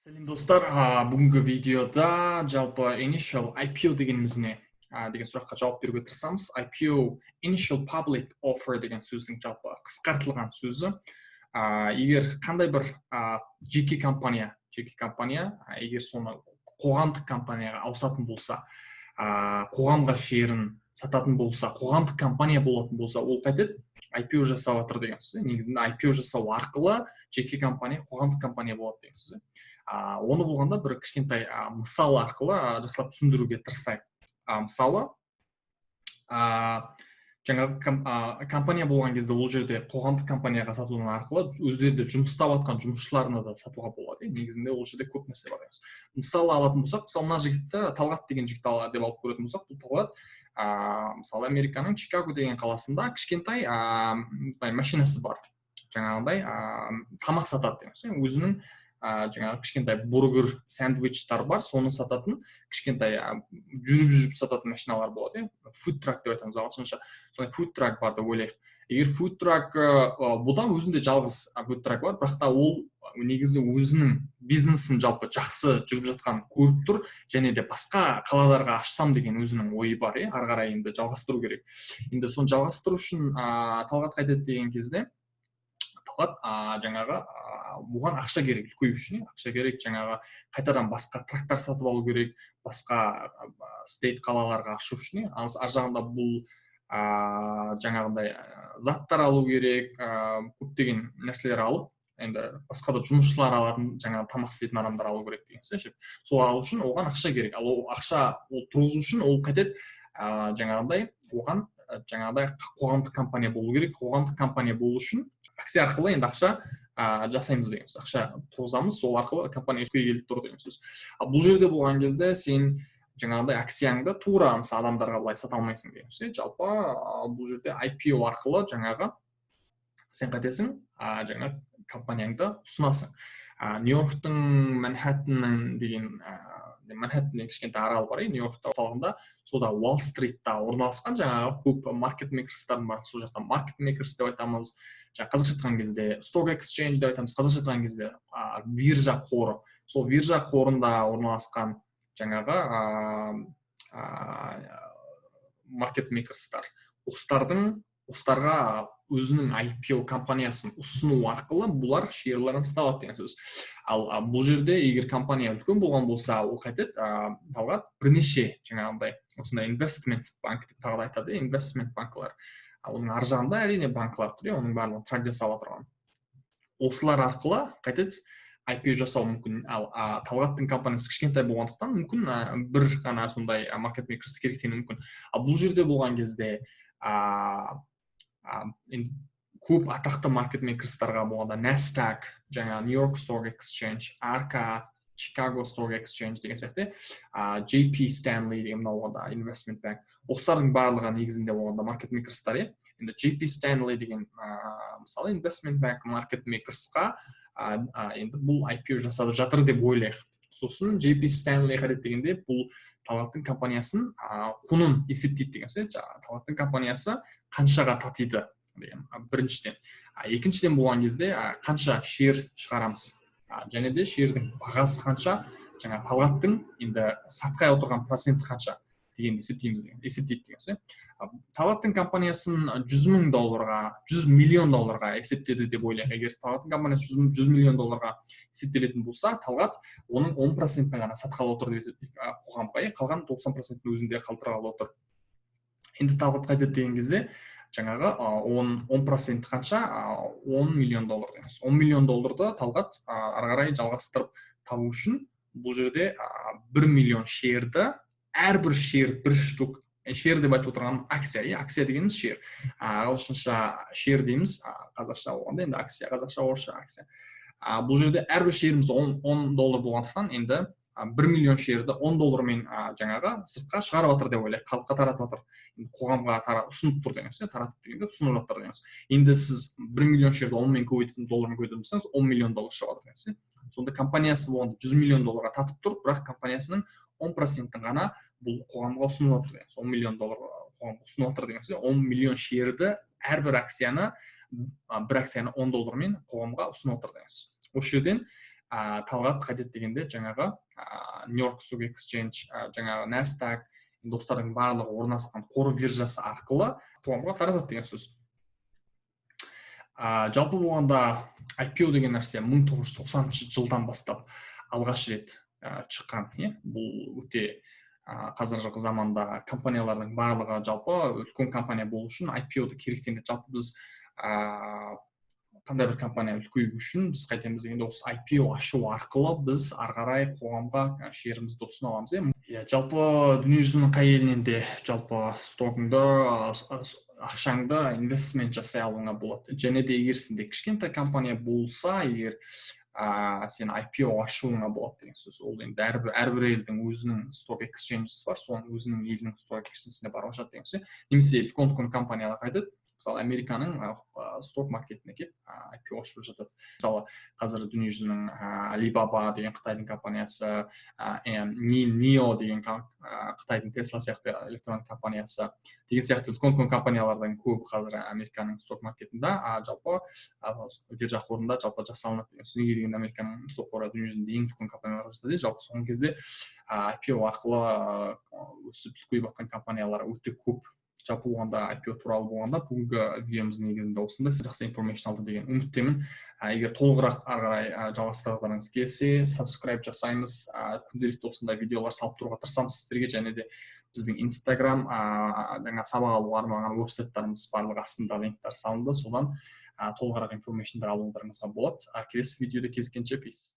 Сәлем, достар! Бүгінгі видеода жалпы initial IPO дегеніміз не деген сұраққа жауап беруге тырысамыз. IPO — initial public offer деген сөздің жалпы қысқартылған сөзі. Егер қандай бір жеке компания, егер соны қоғамдық компанияға ауысатын болса, қоғамға share-ін сататын болса, қоғамдық компания болатын болса, ол қайтеді? IPO жасап жатыр деген сөз. Негізінде IPO жасау арқылы жеке компания қоғамдық компания болады деген сөз. Оны болғанда бір кішкентай мысал арқылы жақсылап түсіндіруге тырысайық. Мысалы, жаңағы компания болған кезде, ол жерде қоғамдық компанияға сатудың арқылы өздері де жұмыс істеп жатқан жұмысшыларына да сатуға болады. Негізінде ол жерде көп нәрсе бар. Мысалы алатын болсақ, мысалы, мына жігітті, Талғат деген жігітті деп алып көретін болсақ, бұл Талғат, мысалы, Американың Чикаго деген қаласында кішкентай машинасы бар, жаңағындай тамақ сатады деген, өзінің жаңағы кішкентай бургер, сэндвичтар бар, соны сататын кішкентай жүріп жүріп сататын машиналар болады, иә, food truck деп айтамыз ағылшынша. Сондай food truck бар деп ойлайық. Егер food truck, бұда өзінде жалғыз food truck бар, бірақ та ол негізі өзінің бизнесін жалпы жақсы жүріп жатқанын көріп тұр және де басқа қалаларға ашсам деген өзінің ойы бар, иә, ары қарай енді жалғастыру керек. Енді соны жалғастыру үшін Талғат қайтеді деген кезде, Талғат жаңағы бұған ақша керек, үлкею үшін ақша керек. Жаңағы қайтадан басқа truck-тар сатып алу керек, басқа state, қалаларға ашу үшін. Ар жағында бұл жаңағындай заттар алу керек, көптеген нәрселер алып, енді басқа да жұмысшылар алатын, жаңағы тамақ істейтін адамдар алу керек деген сөз. Сол алу үшін оған ақша керек. Ал ол ақша ол тұрғызу үшін ол қайтеді? Жаңағындай оған жаңағыдай қоғамдық компания болу керек. Қоғамдық компания болу үшін акция арқылы енді ақша жасаймыз деген сөз, ақша тұрғызамыз, сол арқылы компания үлкейе келіп тұр деген сөз. Ал бұл жерде болған кезде сен жаңағыдай акцияңды тура, мысалы, адамдарға былай сата алмайсың деген сөз. Жалпы бұл жерде IPO арқылы жаңағы сен қайтесің, жаңа компанияңды ұсынасың. Нью Йорктың Манхэттеннің деген, Манхэттен деген кішкентай арал бар, иә, Нью Йоркта орталығында, сонда Уолл Стритта орналасқан жаңағы көп market makers-тардың бар. Сол жақта market makers деп айтамыз, жаңа қазақша айтқан кезде stock exchange деп айтамыз, қазақша айтқан кезде биржа қоры. Сол биржа қорында орналасқан жаңағы market makers-тар, осыларға өзінің IPO компаниясын ұсыну арқылы бұлар share-ларын сата алады деген сөз. Ал бұл жерде егер компания үлкен болған болса, ол қайтеді? Талғат бірнеше жаңағындай осындай investment банк деп тағы да айтады, investment банкілер, оның ар жағында, әрине, банкілер тұр, иә, оның барлығын truck жасап отырған. Осылар арқылы қайтеді? IPO жасау мүмкін. Ал Талғаттың компаниясы кішкентай болғандықтан, мүмкін, бір ғана сондай market makers керектенуі мүмкін. Ал бұл жерде болған кезде көп атақты market makers-тарға болғанда NASDAQ, жаңа New York Stock Exchange, ARCA, Chicago Stock Exchange деген сияқты, JP Stanley деген мынау болғанда investment bank, осылардың барлығы негізінде болғанда market makers-тар, иә. Енді JP Stanley деген мысалы, investment bank market makers-қа енді бұл IPO жасап жатыр деп ойлайық. Сосын JP Stanley қарайды дегенде, бұл Талғаттың компаниясын құнын есептейді деген сөз, жаңағы Талғаттың компаниясы қаншаға татиды деген біріншіден. Екіншіден болған кезде қанша share шығарамыз және де share-дің бағасы қанша, жаңа Талғаттың енді сатқай отырған проценті қанша дегенді есептейміз деген, есептейді деген сөз. Талғаттың компаниясын 100 000 долларға, 100 миллион долларға есептеді деп ойлайық. Егер Талғаттың компаниясы 100 миллион долларға есептелетін болса, Талғат оның 10%-ін ғана сатқалы отыр деп есептейік қоғамға, иә, қалған 90%-ін өзінде қалдырғалы отыр. Енді Талғат қайтеді деген кезде, жаңағы 10% қанша? 10 миллион доллар деген. 10 миллион долларды Талғат ары қарай жалғастырып табу үшін бұл жерде 1 миллион share-ді, әрбір share, бір штук share деп айтып отырғаным акция, иә, акция дегеніміз share, ағылшынша share дейміз, қазақша болғанда енді акция, қазақша, орысша акция. Бұл жерде әрбір share-іміз 10 доллар болғандықтан, енді 1 миллион share-ді 10 доллармен жаңағы сыртқа шығарып жатыр деп ойлайық, халыққа таратып жатыр, енді қоғамға ұсынып тұр деген сөз. Таратып дегенде ұсынып жатыр деген сөз. Енді сіз 1 миллион share-ді 10 мен көбейтіп, доллармен көбейтетін болсаңыз, 10 миллион доллар шығып жатыр деген сөз. Сонда компаниясы болғанда 100 миллион долларға татып тұр, бірақ компаниясының 10%-ін ғана бұл қоғамға ұсынып жатыр деген сөз. 10 миллион доллар қоғамға ұсынып жатыр деген сөз. 10 миллион share-ді, әрбір акцияны, бір акцияны 10 доллармен қоғамға ұсынып отыр деген сөз. Осы жерден Талғат қайтеді дегенде, жаңағы New York Stock Exchange, жаңағы NASDAQ, осылардың барлығы орналасқан қор биржасы арқылы қоғамға таратады деген сөз. Жалпы болғанда, IPO деген нәрсе 1990 жылдан бастап алғаш рет шыққан, иә. Бұл өте қазіргі заманда компаниялардың барлығы жалпы үлкен компания болу үшін IPO-ды керектенеді. Жалпы біз қандай бір компания үлкею үшін біз қайтеміз дегенде, осы IPO ашу арқылы біз ары қарай қоғамға share імізді ұсына аламыз, иә. Иә, жалпы дүниежүзінің қай елінен де жалпы stock ыңды, ақшаңды investment жасай алуыңа болады. Және де егер сенде кішкентай компания болса, егер сен IPO ашуыңа болады деген сөз. Ол енді әрбір елдің өзінің stock exchange бар, соның өзінің елінің stock exchange барып ашады деген сөз. Немесе үлкен үлкен компаниялар айтады, мысалы, Американың stock market іне келіп IPO ашып жатады. Мысалы, қазір дүниежүзінің Alibaba деген қытайдың компаниясы, NIO деген қытайдың Тесла сияқты электронды компаниясы деген сияқты үлкен үлкен компаниялардың көбі қазір Американың stock market інде, жалпы биржа қорында жалпы жасалынады деген сөз. Неге дегенде, Американың stock қоры дүниежүзінде ең үлкен компаниялар жасайды. Жалпы соңғы кезде IPO арқылы өсіп, үлкейіп жатқан компаниялар өте көп. Жалпы болғанда, IPO туралы болғанда, бүгінгі видеомыз негізінде осындай жақсы information алды деген үміттемін. Егер толығырақ ары қарай жалғастырғыларыңыз келсе, subscribe жасаймыз, күнделікті осындай видеолар салып тұруға тырысамыз сіздерге. Және де біздің Инстаграм, жаңа сабақ алуға арналған веб-сайттарымыз, барлығы астында линктар салынды, содан толығырақ information дар алуларыңызға болады. Келесі видеода кездескенше, peace.